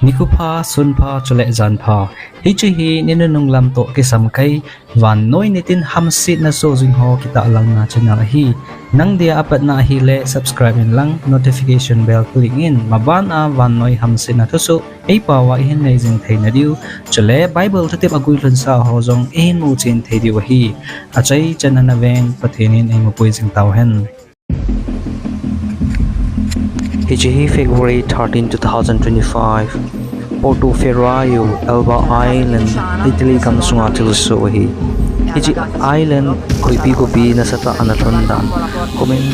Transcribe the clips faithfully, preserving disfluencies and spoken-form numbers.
Nikho pha, sun pha, chule jan pha. Hiche hi ni nunung lam toh kisam kai, vannoi nitin hamsetna soh jing ho kitahlang na channel ahi. Nang dia apatna ahile subscribe in lang, notification bell click in, maban a vannoi hamsetna thusoh eipao a ihin nei jing theina diu. Chule Bible thutep aguilhunsa ho jong ihin muchen thei diu ahi. Achaichan ana veng Pathen in eimapui jing tauhen. Hiche hi February thirteen, two thousand twenty-five, Porto Ferraio, Elba Island, Italy gam sunga thilsoh ahi. Hiche island khoipi khopi nasatah ana lhun dan. Kumin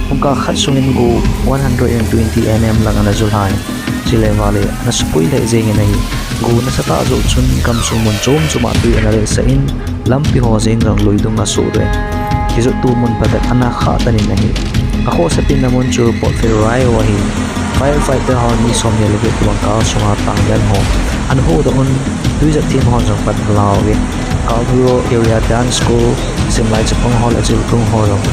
pungkah khat sungin go one hundred and twenty mm lang ana julhai. Chule vale ana sukoi lheh jengin ahi. Go nasatah joh chun gamsung mun chom choma tui ana letsah in, lampi ho jeng jong lui dung asoh doh in. Kijottu mun phabep ana khah tan in ahi. Akhohsapna mun chu Port Ferraio ahi. Firefighter hon mi somni le get bang kal sunga tangden ho ana huhdoh un, tui jat them hon jong pan ala uve. Calduro Area Dance School simlai chapang ho le achiltung ho jong,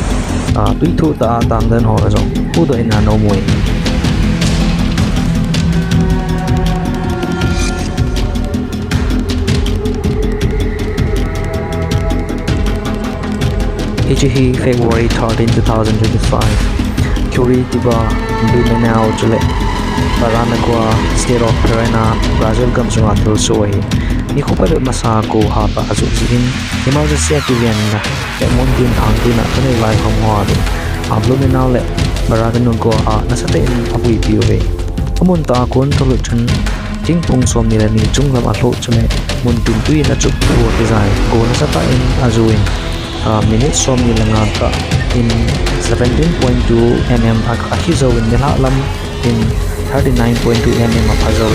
ah, tui thuh tah a tangden ho jong huhdoh in ana um uve. Hiche hi February thirteen, two thousand twenty-five. Curitiba, Blumenau chule Paranaguá, State of Paraná, Brazil gam sunga thilsoh ahi. Nikho phabep masa go hatah ajoh jeh in, emergency a kivenna le mun tin thang tina kanei lai khom ho a ding, a Blumenau le Paranaguá a nasatah in apuipi uve. Amun tah a kon tolhut chun thingphung somni le ni chunglam alhoh chule mun tin tui in achup thu akijai. Go nasatah in ajoh in, ah, minute somni le nga tah in seventeen point two mm a, akhi jouvin nilhah lam in thirty-nine point two mm apha jou.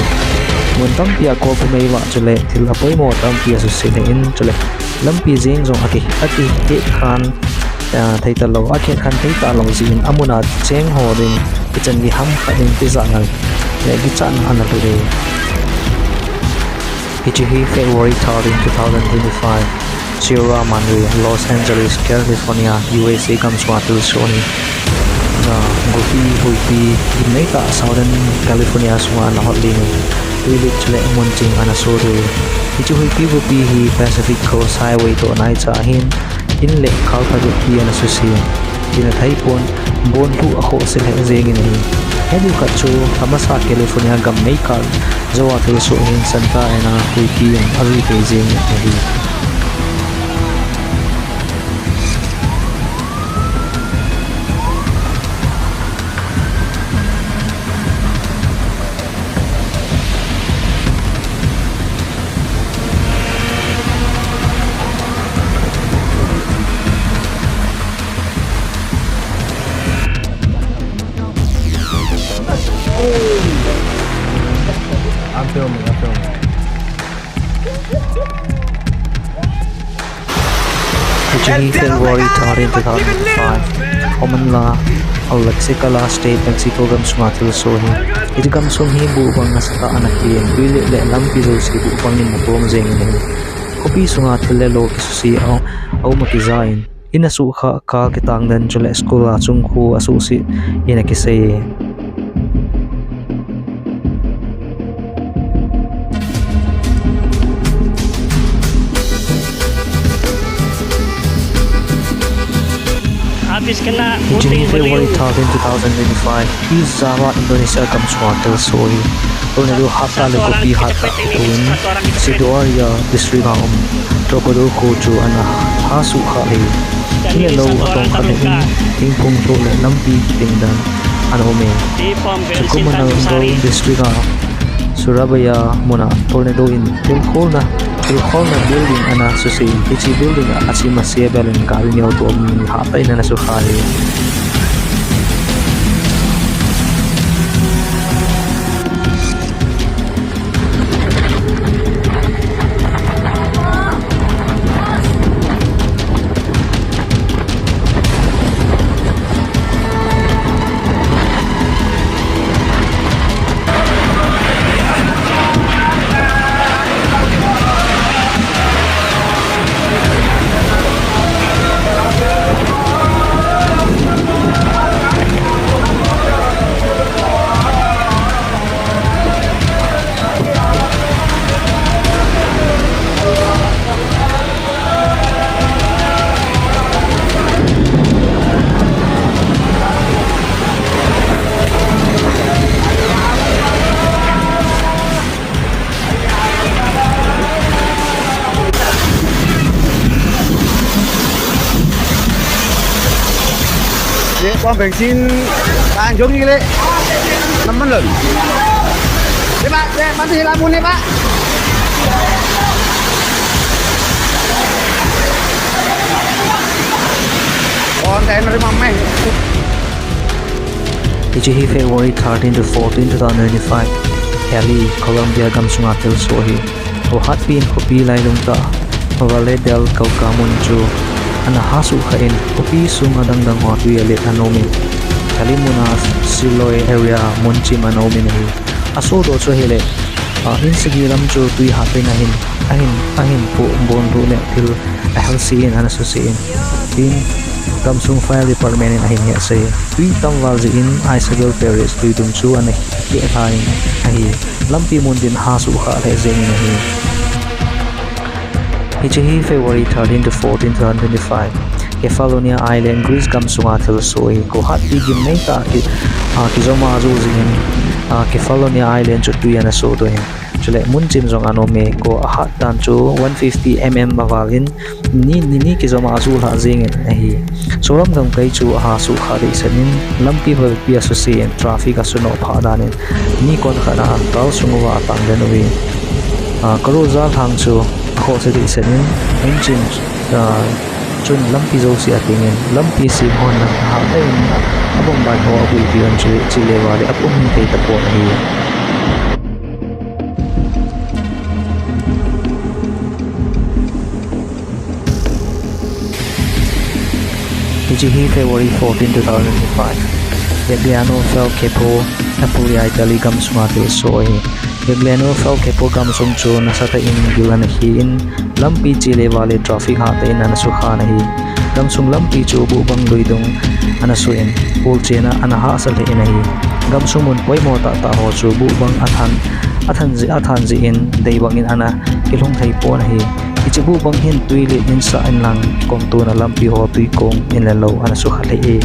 Mun tampi a kolphu meivah chule thil apoimo tampi asuse lheh in chule lampi jeng jong aki, akihet khan, ah, thei talou, akihet khan thei talou jeh in amun a cheng ho ding kichan gei ham khat in tijat ngal le kichat ana lhut e. Hiche hi February thirteen, two thousand twenty-five, Sierra Madre, Los Angeles, California, U S A gam sunga thilsoh ahi. Ah, gopi, hoipi, gimnei tah Southern California sunga ana hot lheh in, tuilut chule mun ching ana soh doh e. Hiche hoipi gopi hi Pacific Coast Highway toh anaicha ahin, in le kal phabep hi ana suse. Tina theipon, bon lhuh akhohse lheh jengin ahi. Hiche khat chu amasa California gam meikal jouva thilsoh ahin, Santa Ana hoipi in ajui thei jengin ahi. I'm filming, I'm filming. Hiche hi February thirteen, two thousand five, Oman la, Tlaxcala State, Mexico gam sunga thilsoh ahi. Hiche gamsung hi buhbang nasatah ana khen, tui le, le lampi jouse buhbang in ana tom jengin ahi. Khopi sunga thil le lou kisuse a, aum akija in. In asuhkhah, kal kitang den chule school a chungkhu asuhsih in akisei. Hiche hi February thirteen, two thousand twenty-five, East Java, Indonesia gam sunga thilsoh ahi. Tornado hattah le khopi hattah kitoh in, Sidoarjo District a um Togdung kho chu ana hasuhkhah e. Thil le lou atongkha lheh in, thingphung lhoh le lampi kiting dan ana um e. Chukomanangal District a Surabaya mun a tornado in thil kholna, thil kholna building ana suse in, hiche building a achim asei bel in gari neo toh mi hattah in ana sukha e. Benzin, ah, jom ni le. Naman lon. Di ba? Di ba? Di ba? Container mama. Hiche hi February thirteen to fourteen, two thousand twenty-five. Cali, Colombia gamsunga thilsoh ahi. Kho hatpi in khopi lailung tah Valle del Cauca mun chu ana hasuh khan, khopi sung adang dang ho tui alet ana um in, Cali muna Chiloé area mun chim ana um in ahi. Asohdoh chu ahile, ah, in sagi lam chu tui hat in ahin, ahin, ahin poh bonlhuh le thil ahelse in ana suse in. Tin, gamsung fire department in ahin hetsah e. Tui tamval jeh in Isabel Parish tuidung chu ana keh lha in ahi. Lampi mun tin hasuh kha lheh jeng in ahi. Hiche hi February thirteen to fourteen, two thousand twenty-five. Kefalonia Island, Greece gamsunga thilsoh ahi. Kho hatpi gimnei tah ki, ah, kijoma ajuh jeh in, ah, Kefalonia Island chu tui ana sohdoh in. Chule mun chim jong ana um e, kho ahat dan chu one fifty M M aval in, ni, ni, ni kijoma ajuh lhah jeng in ahi. Solam gamkai chu ahasuh kha dehset in, lampi vel pi asuse in, traffic asunoh phah dan in, ni kon khat a kal sung uva atang den uve. Ah, Caruza lhang chu akhohse dehset in, mun chim, ah, chun lampi jouse ating in, lampi sem hon na ha in, abon bai ho abuipi un chu, chule vale apum thei tapon ahi. Hiche hi February fourteen, two thousand twenty-five. Gagliano Falcapo, Apulia, Italy gamsunga thilsoh ahi. Gagliano Falcapo gamsung chu nasatah in gil ana khi in, lampi chule vale traffic hatah in ana sukha in ahi. Gamsung lampi chu buhbang luidung ana suh in, ulchen a ana hahsa lheh in ahi. Gamsung mun poimo tahtah ho chu buhbang athan, athan jeh, athan jeh in deibang in ana kilhung thei pon ahi. Hiche buhbang hin tui len in sah in lang, kikomtona lampi ho tui kong in le lou ana sukha lheh e.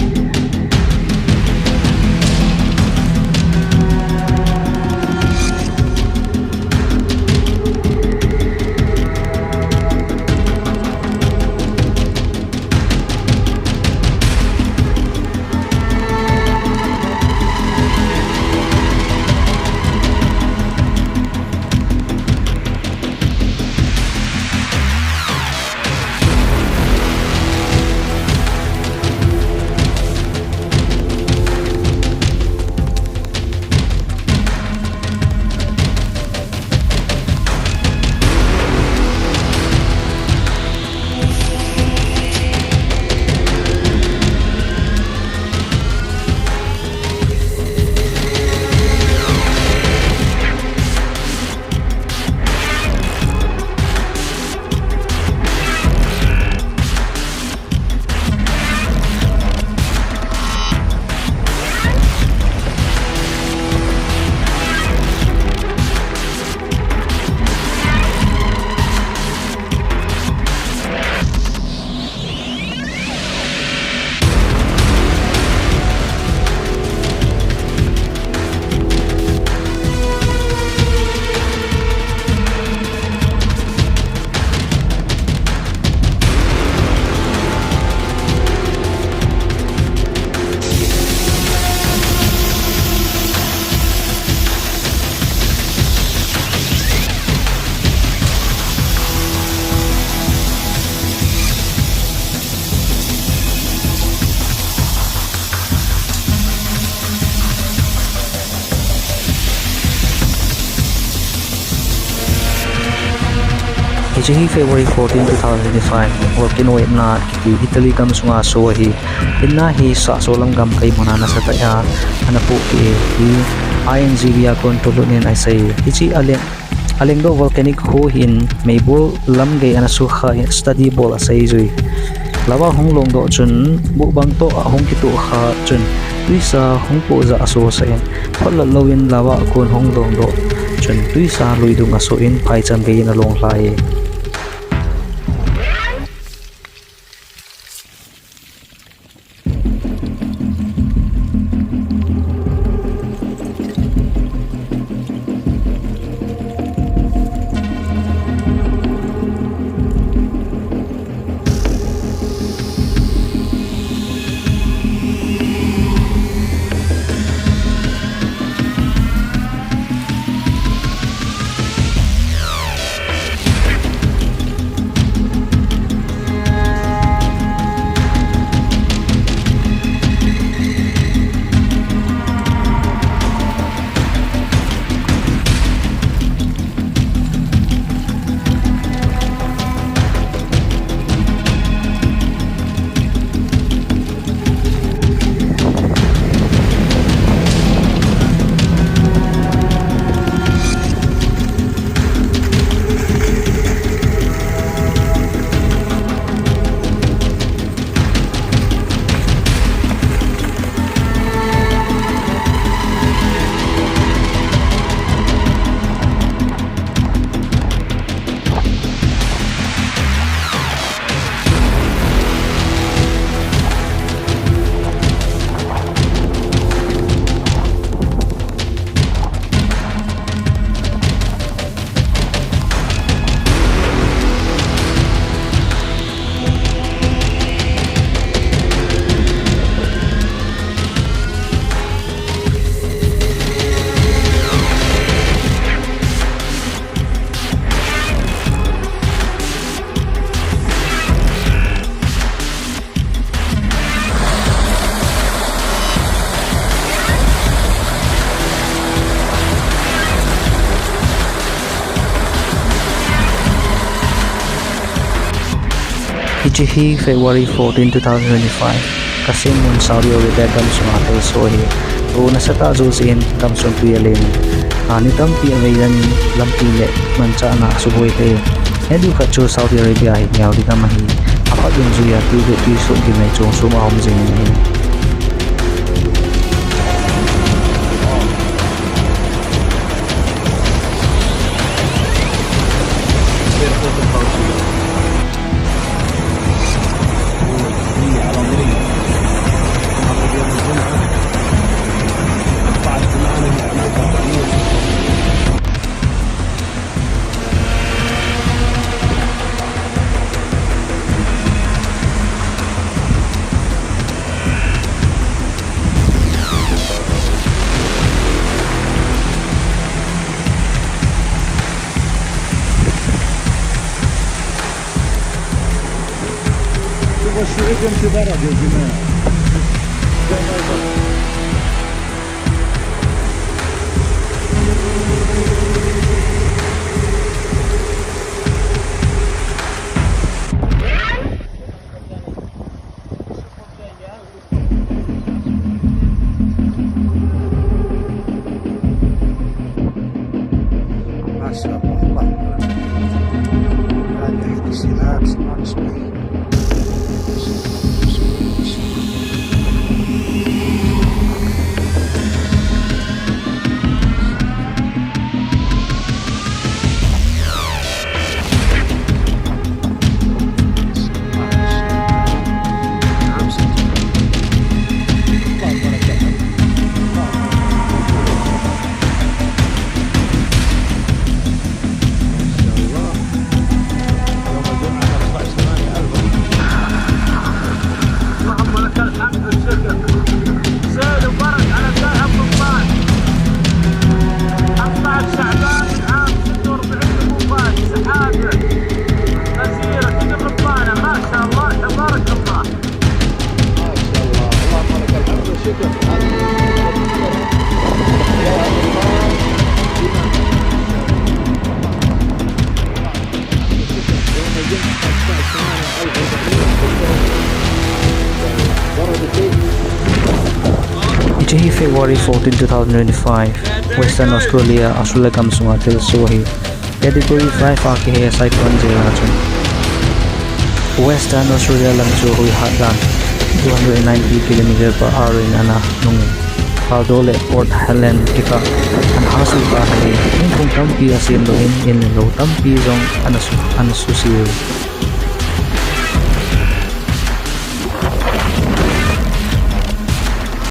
Hiche hi February fourteen, two thousand twenty-five, Volcano Etna kiti Italy gamsunga soh ahi. Etna hi sahsolam gamkai muna nasatah a ana pohpeh e, ti I N G V a kon thulhut in asei. Hiche a leng, alengdoh volcanic kho hin meibol lamgei ana sukha in study bol asei jui. Lava hung longdoh chun buhbang toh ahung kitohkha chun twisa hung pohjah asohsah in, photlat louvin lava a kon hung longdoh chun twisa luidung asoh in phaicham gei in along lhai e. Hiche hi February fourteen, two thousand twenty-five, Qassim mun Saudi Arabia gamsunga thilsoh ahi. Tuni nasatah jouse in gamsungpi alen, ani tampi aveidan in lampi le manchahna asuboi thei. Hiche ding khat chu Saudi Arabia hi neo ding gam ahi. Aphat dungjui a tui le tui soh gimnei chom chom aum jing in ahi. ما شاء الله، الله أكبر. هذه السلاح صناعة إسماعيل. اللهم لك الحمد والشكر. سيل وبرد على دهب قبان. أطلع الشعبان العام ستة وأربعين قبان، سحابة غزيرة، تجي الربانة، ما شاء الله، تبارك الله. ما شاء الله، اللهم لك الحمد والشكر. Hiche hi February fourteen, two thousand twenty-five, Western Australia, Australia gamsunga thilsoh ahi. Category five a kihe Cyclone Zeta chu Western Australia lam chu huihat dan two hundred ninety kilometer per hour in ana nung in, Fado le Port Helen kikah ana hahsat ahi. Thingphung tampi asem lou in, in le lou tampi jong ana su, ana susia.